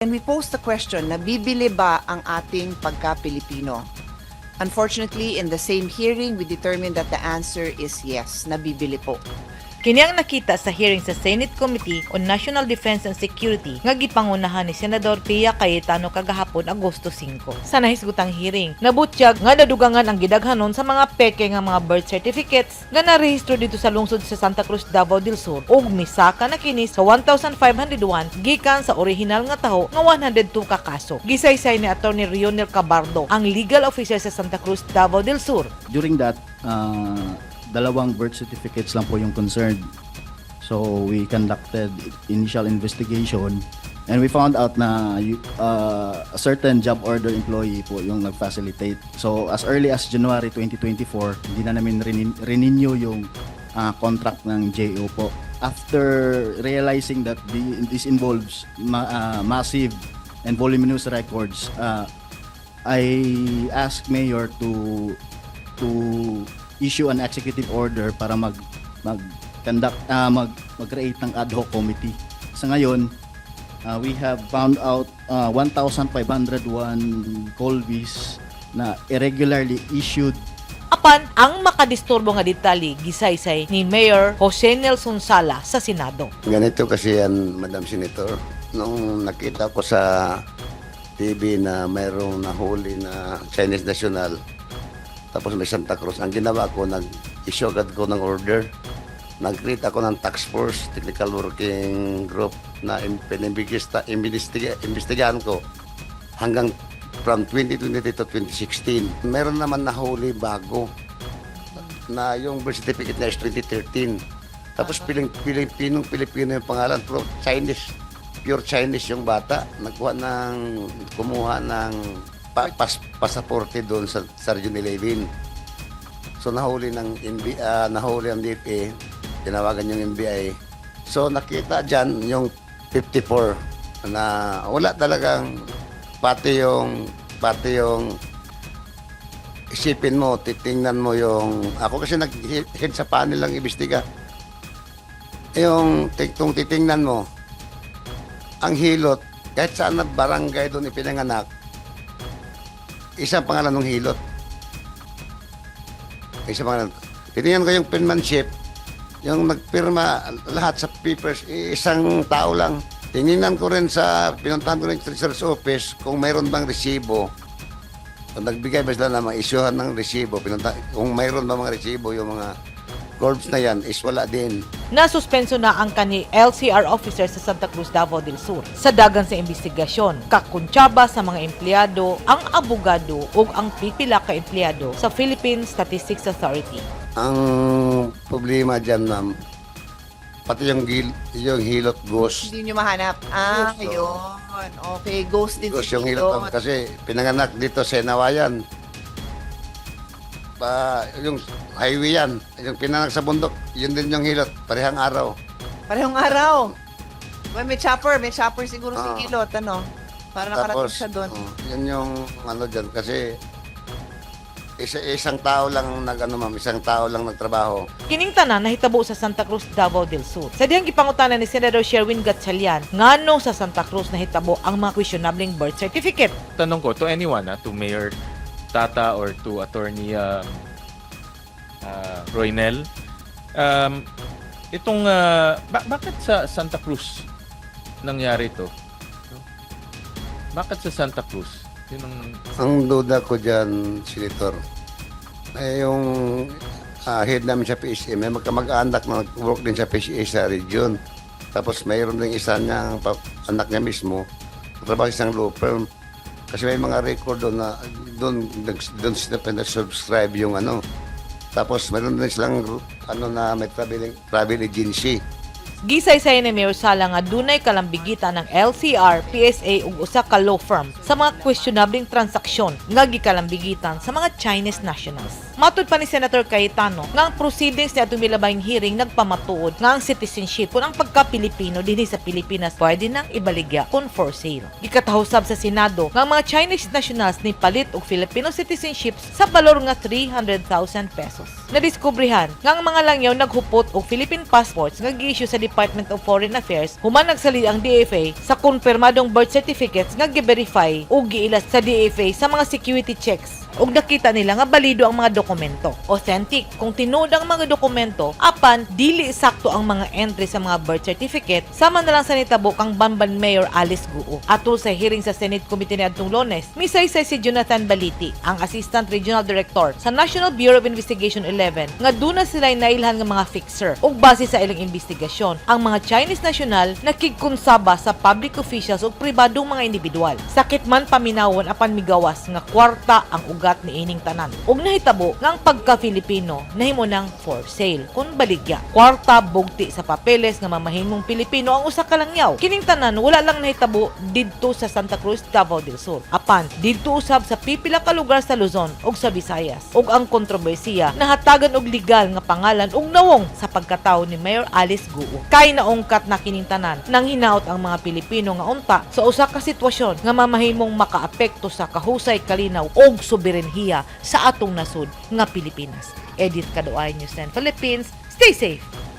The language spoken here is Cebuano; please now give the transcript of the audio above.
And we posed the question, nabibili ba ang ating pagka-Pilipino? Unfortunately, in the same hearing, we determined that the answer is yes, nabibili po. Kini ang nakita sa hearing sa Senate Committee on National Defense and Security nga gipangunahan ni Senador Pia Cayetano kagahapon, Agosto 5. Sa nahisgutang hearing, nabutyag nga nadugangan ang gidaghanon sa mga peke nga mga birth certificates nga narehistro didto sa lungsod sa Santa Cruz, Davao del Sur ug misaka na kini sa 1,501 gikan sa orihinal nga taho nga 102 ka kaso. Gisaysay ni Attorney Rionel Cabardo, ang legal officer sa Santa Cruz, Davao del Sur. During that, dalawang birth certificates lang po yung concerned. So we conducted initial investigation and we found out na a certain job order employee po yung nag-facilitate. So as early as January 2024, hindi na namin renew yung contract ng JO po. After realizing that this involves massive and voluminous records, I asked Mayor to issue an executive order para mag mag conduct mag mag-create ng ad hoc committee. Sa ngayon, we have found out 1,501 COLVIs na irregularly issued. Apan ang makadisturbo nga detalye, gisaysay ni Mayor Jose Nelson Sala sa Senado. Ganito kasi yan, Madam Senator. Nung nakita ko sa TV na mayroong nahuli na Chinese national, tapos may Santa Cruz, ang ginawa ko, nag-issue agad ko ng order. Nag-create ako ng task force, technical working group na imbestigahan ko hanggang from 2023 to 2016. Meron naman nahuli bago na yung birth certificate niya is 2013. Tapos piling, Pilipinong Pilipino yung pangalan, pero Chinese, pure Chinese yung bata. Nagkuha ng, kumuha ng pasaporte doon sa Region 11. So nahuli ng NB, nahuli ang DFA, tinawagan yung NBI. So nakita diyan yung 54 na wala talagang pati yung isipin mo, titingnan mo yung ako kasi nag-head sa panel lang imbestiga. Yung kung titingnan mo, ang hilot, kahit saan na barangay doon ipinanganak, isang pangalan ng hilot. Isang pangalan. Titingnan ko yung penmanship, yung nagpirma lahat sa papers, isang tao lang. Tiningnan ko rin sa, pinuntahan ko rin sa Treasurer's Office kung mayroon bang resibo. Kung nagbigay ba sila ng mga isyuhan ng resibo, pinunta, kung mayroon ba mga resibo yung mga corps na yan, is wala din. Nasuspenso na ang kani LCR officer sa Santa Cruz, Davao del Sur. Sa dagan sa investigasyon, kakuntsaba sa mga empleyado, ang abogado ug ang pipila ka empleyado sa Philippine Statistics Authority. Ang problema dyan, ma'am, pati yung hilot ghost. Hindi nyo mahanap. Ah, Ghost, yun. Okay, ghost din Ghost si yung hilot, Tito. Kasi pinanganak dito sa Inawayan. Pa, yung highway yan, yung pinanganak sa bundok, yun din yung hilot, parehang araw. Parehong araw. Well, may chopper siguro si Hilot, ano? Para nakarating Tapos, siya doon. Oh, yun yung ano dyan, kasi isang tao lang nag ano, ma'am, isang tao lang nagtrabaho. Kining tanan nahitabo sa Santa Cruz, Davao del Sur. Sa dihang gipangutana ni Senador Sherwin Gatchalian ngano sa Santa Cruz nahitabo ang mga questionableng birth certificate. Tanong ko to anyone, to Mayor Tata or to Attorney Roynel, itong bakit sa Santa Cruz nangyari ito? No? Bakit sa Santa Cruz? Yun ang Ang duda ko dyan, Senator, ay yung head namin sa PSA, may magkamag-anak na nag-work din sa PSA sa region. Tapos mayroon din isa niyang anak niya mismo, trabaho sa isang law firm. Kasi may mga record doon na doon doon sila subscribe yung ano. Tapos mayroon din silang ano na may travel agency. Gisaysay ni Mayor Sala nga dunay kalambigitan ng LCR, PSA ug usa ka law firm sa mga questionableng transaksyon nga gikalambigitan sa mga Chinese nationals. Matud pa ni Senator Cayetano nga ang proceedings ni atong milabayng hearing nagpamatuod nga ang citizenship kun ang pagka-Pilipino dinhi sa Pilipinas pwede nang ibaligya kung for sale. Gikataho sab sa Senado nga ang mga Chinese nationals ni palit og Filipino citizenships sa balor nga 300,000 pesos. Nadiskubrehan nga ang mga langyaw naghupot og Philippine passports nga gi-issue sa Department of Foreign Affairs human nagsalig ang DFA sa kumpirmadong birth certificates nga gi-verify ug giila sa DFA sa mga security checks ug nakita nila nga balido ang mga dokumento. Authentic kung tinuod ang mga dokumento, apan dili sakto ang mga entry sa mga birth certificate, sama na lang sa nitabo kang Bamban Mayor Alice Guo. Atol sa hearing sa Senate Committee ni adtong Lunes, misaysay si Jonathan Baliti, ang Assistant Regional Director sa National Bureau of Investigation 11, nga duna sila nailhan nga mga fixer ug base sa ilang investigasyon, ang mga Chinese national nakigkonsaba sa public officials ug pribadong mga individual. Sakit man paminawon, apan migawas nga kwarta ang ugat ni ining tanan. Ug nahitabo nga ang pagka-Filipino nahimo nang for sale kun baligya. Kwarta bugti sa papeles nga mamahimong Pilipino ang usa ka langyaw. Kining tanan wala lang nahitabo didto sa Santa Cruz, Davao del Sur, apan didto usab sa pipila ka lugar sa Luzon ug sa Visayas. Ug ang kontrobersiya nahatagan og legal nga pangalan ug nawong sa pagkatawo ni Mayor Alice Guo. Kay naungkat na kining tanan nang hinaot ang mga Pilipino nga unta sa usa ka sitwasyon nga mamahimong makaapekto sa kahusay, kalinaw ug soberenhiya sa atong nasod nga Pilipinas. Edith Kaduay, News 10 Philippines. Stay safe.